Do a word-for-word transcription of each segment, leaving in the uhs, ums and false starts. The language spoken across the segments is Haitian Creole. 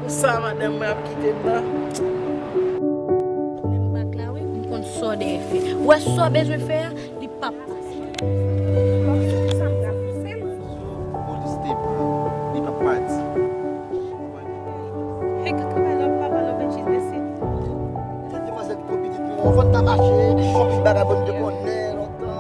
Sa madanm mwen ap kite m nan. Lè m bak la, wi, m konn sa w dèyè fè. Ou wè sa w bezwen fè a, li p ap pase. Polis te pran, li p ap pati. Hey, kaka, papa, papa, love and cheese, mèsi. Tande manzè ki pou pitit nou, fò n ta mache, konpil bagay bon te konnen lontan.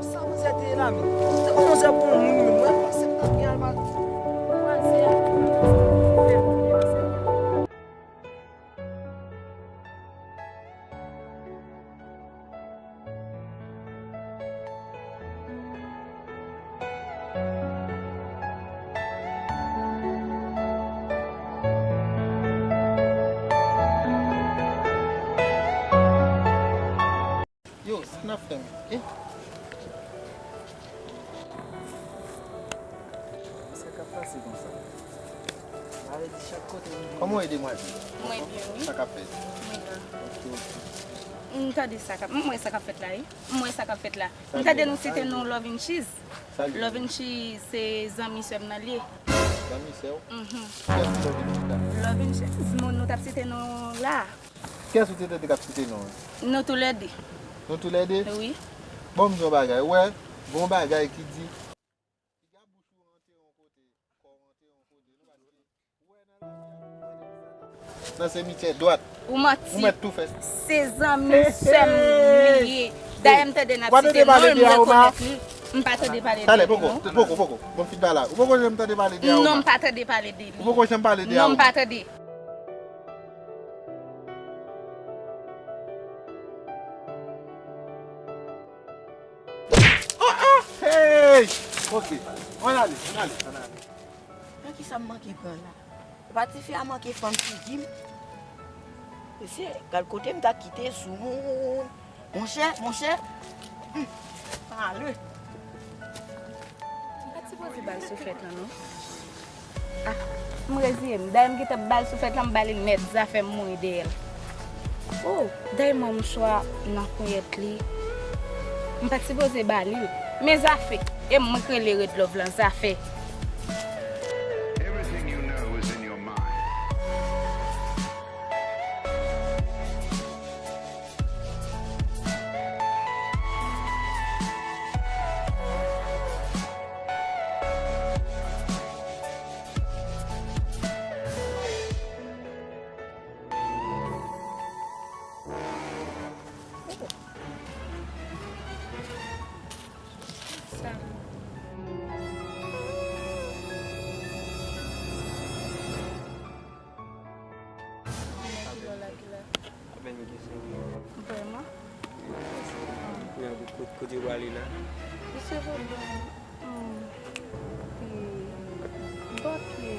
Sa manzè te ye la menm. Se konn manzè pou yon moun menm, mwen panse m t ap gen al mal. Yo, sa n ap fè menm? Eh? Sa k ap pase konsa? Sa vle di chak kote nou... Kòman w ye, demwazèl? Mwen byen, wi. Sa k ap fèt? Mwen la. Ok, ok. M tande sa k ap, m wè sa k ap fèt la, wi. M wè sa k ap fèt la. M tande nou site non Love and Cheese. Love and Cheese se zanmi sè m nan l ye. Zanmi sè w? Mhm. Kiyès ki Love and Cheese la? Love and Cheese, nou, nou t ap site non la. Kiyès ou te tande k ap site non an? Nou toulède. Nou toulède? Wi. Bon, m di yon bagay. Ou wè, gon bagay ki di, piga bouch ou rantre yon kote, kò w rantre yon kote. Nou pa di, ou wè nan lavi a, nan simityè dwat. Ou manti. Ou mèt tou fè. Se zanmi sè m li ye. Dayè, m tande n ap site non l, m rekonèt li. M pa tande pale de li, non. Talè, poko, poko, poko. Bon, fin pale la. Ou poko janm tande pale de Aoma? Non, m pa tande pale de li. Ou poko janm pale de Aoma? Non, m pa tande. Oh, oh! Hey! Ok. Ann ale, ann ale, ann ale. Nan kisa m manke pran la? E pa tifi a manke fann figi m? Mesye, gad kote m ta kite sou moun. Monchè, monchè. Hmm. Ale. M pa t sipoze ba l souflèt lan, non. Ah, m reziye m. Dayè, m gentan ba l souflèt lan, m ba li nèt. Zafè m mouri dèyè l. Oh, dayè, m wè mouchwa nan ponyèt li. M pa t sipoze ba li l. Men zafè. E mwen k rele Red Love lan, zafè. Everything you know is in your mind. Sa. Ki lè w lage la? Apèn gen senk minit. Vrèman? Kounye a, kote, kote w prale la? Misye voye m, hmm, e, bò pye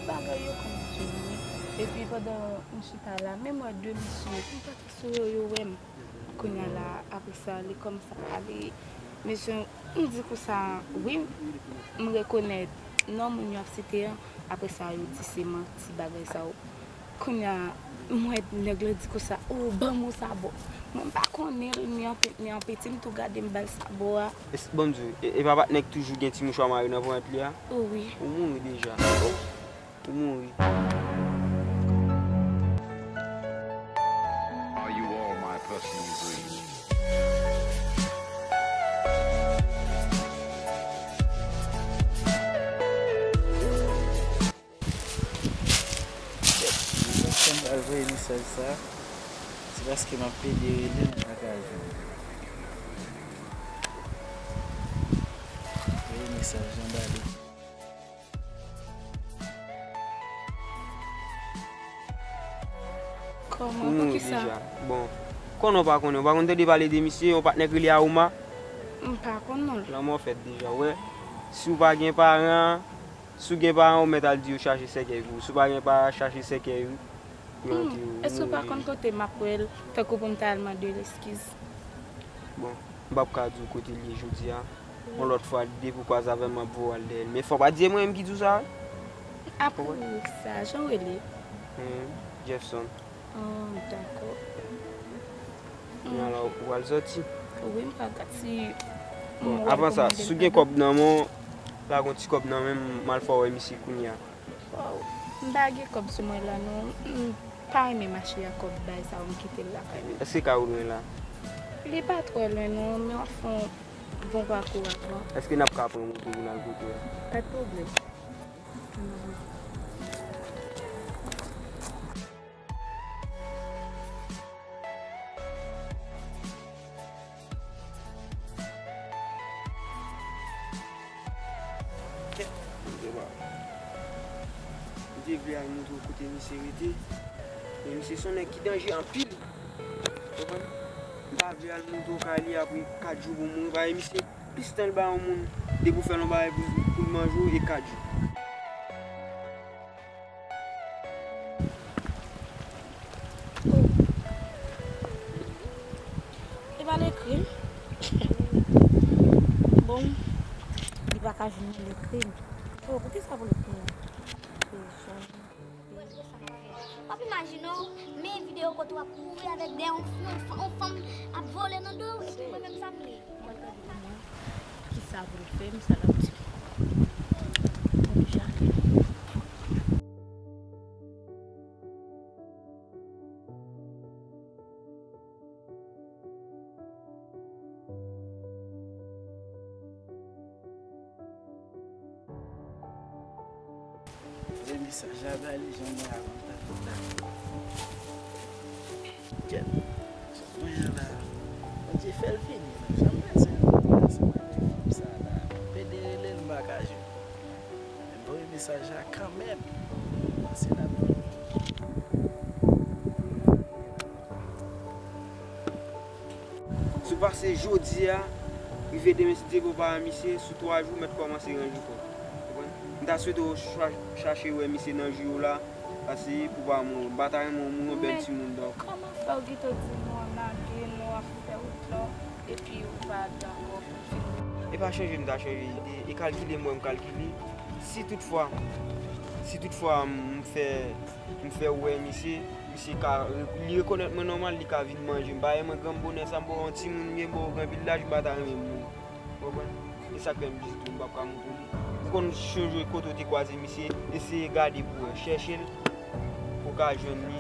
bagay yo konn di wi. Epi pandan m chita la, menm wè de misye, m pa t sou yo, yo wè m. Kounye a la, apre sa, li kòmanse ap pale. Mesye, m di konsa, wi, m rekonèt non moun yo ap site an. Apre sa, yo di se manti, bagay sa yo. Kounye a, m wè nèg la di konsa, "O, ban m yon sabò." Mwen, m pa konnen l, ni an pent, ni an penti, m tou gade, m ba l sabò a. E s-, bon, m di w, e, e pa patnè k toujou gen ti mouchwa mare nan ponyèt li a? O, wi. Ou mouri deja. Ou mouri. Are you all my personal dreams? Mwen pral voye mesaj sa, se paske m ap pede rele, m pa ka jwenn. Voye mesaj lan ba li. Kòman? Poukisa? Bon, konnen w pa konnen, w pa konn tande pale de misye, yon patnè k rele Aoma? M pa konn non l. Lanmò fèt deja, w wè. Si w pa gen paran, si w gen paran, ou mèt al di yo chache sèkèy pou ou. Si w pa gen paran, chache sèkèy pou yo antre yo. Èske w pa konn kote m ap wè l, tankou pou m ta al mande l eskiz? Bon, m p ap ka di w kote l ye jodi a. Yon lòt fwa, depi w kwaze avè m, m ap voye w al dèyè l. Men fò w pa di se mwen menm ki di w sa, wi. Apre sa, jan w rele? Hmm, Jefferson. Oh, dakò. Kounye a la, ou pral sòti? Wi, m pral sòti. Bon, avan sa, si w gen kòb nan men w, Lage yon ti kòb nan men m, m al fè w wè misye kounye a. Waw, m pa gen kòb sou mwen la non. M pa renmen mache ak kòb bay sa yo, m kite l lakay mwen. Èske ka ou lwen la? Li pa twò lwen non, men w ap fè yon bon pakou avan. Èske n ap ka pran moto pou n al kote a? Pa t pwoblèm. Kèt, m te ba. M te vle al montre w kote misye rete. Men misye se yon nèg ki danje anpil. Konprann? M pa vle al montre w kay li apre kat jou pou mouri. Paske misye plis tan l ba yon moun depi w fè l yon bagay pou, pou l manje w e kat jou. Oh. E pa lekri m. Bon, li pa ka jwenn lekri m. Oh, poukisa pou l pran? W ap imajine w, men videyo kote w ap kouri avèk dèyè yon, yon, yon fanm ap vole nan do w, epi mwen menm sa m ye. Mwen gade mwen, kisa pou l fè m, sa l ap di m. Bon, deja. Voye mesaj la ba li, jan mwen avan m ta fè la. Kèt, sot mwen an la. Bondye fè l vini, non, jan mwen di l, mwen ansanm avèk fanm sa la. Pede rele l, m pa ka jwenn. Men voye mesaj la kanmenm. Paske l ap vini. Si w pase jodi a, rive demen, si Dye vle, w pa wè misye, sou twa jou, w mèt kòmanse ranje kò w. Konprann? M ta swete w cha-, chache wè misye nan jou yo la, paske pou w pa mouri. M pa ta renmen w mouri yon bèl timoun, donk. Kòman fè w kite w di nou an lage nou ap fè wout la, epi ou pa dakò pou n fin? E pa chanje m ta chanje ide, e kalkile m wè m kalkile. Si toutfwa, si toutfwa m fè, m fè wè misye, misye ka, li rekonèt mwen nòmal, li ka vin manje m. Paske mwen granm bonè sa, m ba w yon timoun, m ba w anpil laj, m pa ta renmen m mouri. Ou konprann? E sa k fè m di tou, m p ap ka montre w li. Ou konn chonje kote w te kwaze misye, eseye gade pou w wè, chèche l, pou w ka jwenn li,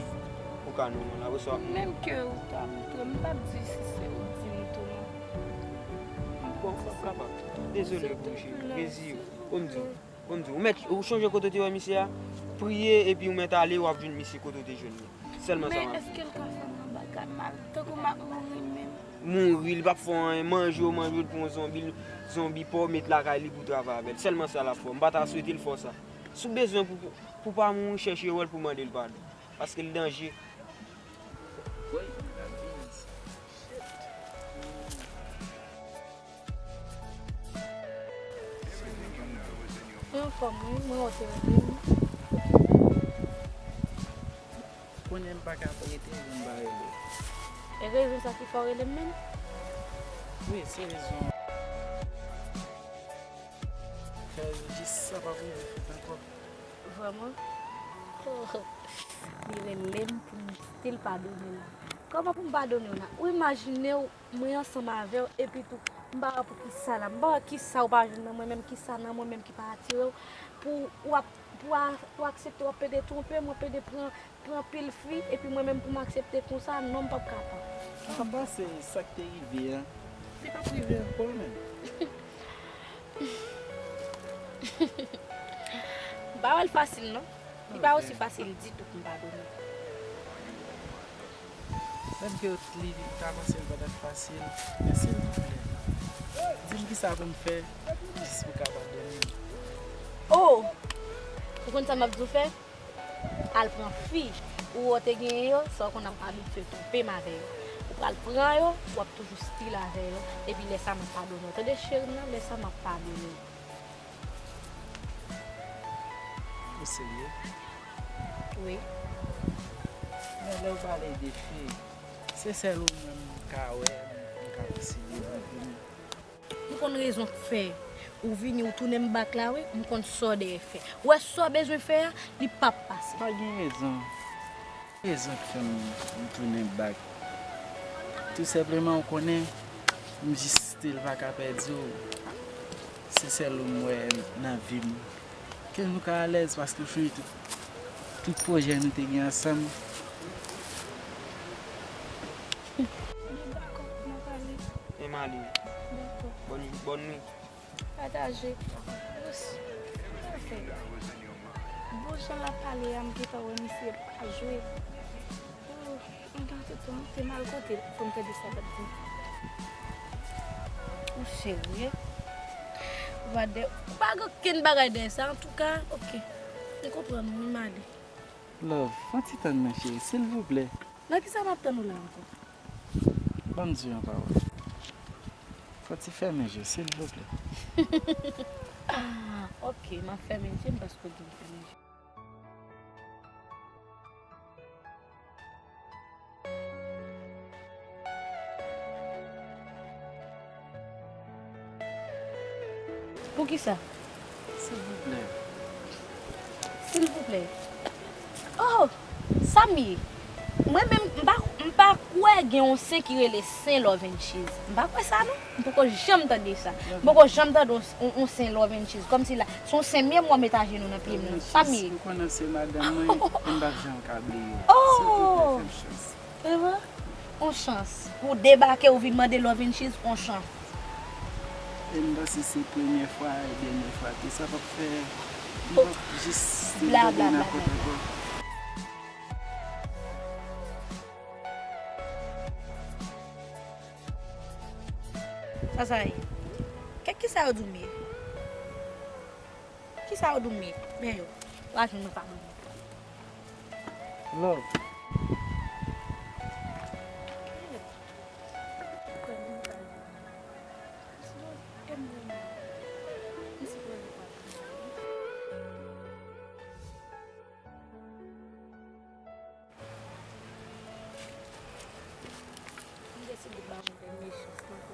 pou w ka nòmal. Apre sa, w ap mouri. Menm ke ou ta montre m, m p ap di si se ou di m tou non. Bon, m p ap kapab. Dezole, bouche. Reziye w. Bon, m di w. Bon, m di w, ou mèt, ou chonje kote w te wè misye a, priye, epi ou mèt ale, w ap jwenn misye kote w te jwenn li. Sèlman sa m ap di. Men èske l ka fè m yon bagay mal? Tankou m ap mouri menm. Mouri, li p ap fè w anyen, manje w, manje w, l pran yon zonbi, zonbi pa w, met lakay li pou w travay avè l. Sèlman sa l ap fè w. M pa ta swete l fè w sa. Si w bezwen pou, pou, pou w pa mouri, chèche wè l pou w mande l padon. Paske l danje. Woy, m ap vini sa. Mwen anfòm wi, mwen wè w te rele m. Kounye a m pa ka rete jan m pa rele w. E rezon sa ki fè w rele m menm? Wi, se rezon. Fè jis sa p ap rive fèt ankò. Vrèman? Oh, li rele m pou m still padone l. Kòman pou m padone w la? Ou imajine w, mwen ansanm avè w, epi tou, m pa wè pou kisa la. M pa wè kisa ou pa jwenn nan mwen menm, kisa nan mwen menm ki pa atire w, pou w ap, pou a, pou aksepte w ap pede twonpe m, w ap pede pran, pran pil fi, epi mwen menm pou m aksepte konsa, non, m p ap kapab. Anba se sa k te rive a. Li p ap rive ankò menm. M pa wè l fasil non. Li pa osi fasil ditou pou m padone. Menm ke li ta panse l pa t ap fasil, men silvouplè, di m kisa pou m fè jis pou w ka padone m. Oh! Ou konn sa m ap di w fè? Al pran fi ou wè w te genyen yo, sa w konn ap abitye twonpe m avè yo. Ou pral pran yo, w ap toujou still avè yo, epi lè sa m ap padone w. Tande cheri m nan, lè sa m ap padone w. Ou serye? Wi. Men lè w pale de fi, se sèl ou menm m ka wè, m ka konsidere m konnen. M konn rezon k fè ou vini, ou tounen m bak la, wi. M konn sa w dèyè fè. Ou wè sa w bezwen fè a, li p ap pase. Pa gen rezon. Rezon k fè m, m tounen bak. Tou senpleman, ou konnen, m jis still pa ka pèdi w. Se sèl ou m wè nan vi m. Ke nou ka alèz paske w chanje tout, tout pwojè nou te gen ansanm. Bon, dakò, m ap ale. E m ale. Dakò. Bòn, bòn nwit. Pataje. Bòs, sa fè? Bon jan l ap pale a, m gentan wè misye pa jwe. Oh, anba tout tan, m te mal kote pou m tande sa l ap di. Ou serye? Ou pa de, ou pa gen okenn bagay dèyè sa, antouka, oke. M konprann ou, wi, m ale. Love, fè yon ti tann mwen, cheri, silvouplè. Nan kisa m ap tann ou la ankò? Ban m di w yon pawòl. Fò w ti fèmen je, silvouplè. Ah, oke, m ap fèmen je m paske w di m fèmen je. Poukisa? Silvouplè. Silvouplè. Oh, Samy, mwen menm, m pa, m pa kwè gen yon sen ki rele sen love and cheese. M pa kwè sa, non. M poko janm tande sa. M poko janm tande yon, yon, yon sen love and cheese. Kòmsi la, se yon sen menm w ap met ajenou nan pye m, non. Samy. Ou konnen se madanm mwen, e m p ap janm ka bliye w. Oh! Silvouplè, fè m chans. Ewa, on chans. Pou debake, ou vin mande love and cheese, on chans. E m panse se premye fwa e dènye fwa tou. Sa p ap fè, m p ap jis vin tande nan kont ankò. Sa sa ye? Kèk kisa yo di w m ye? Kisa yo di w m ye? Men yo, w a jwenn nou pa bon. Love. M deside ba mwen dènye chans mwen.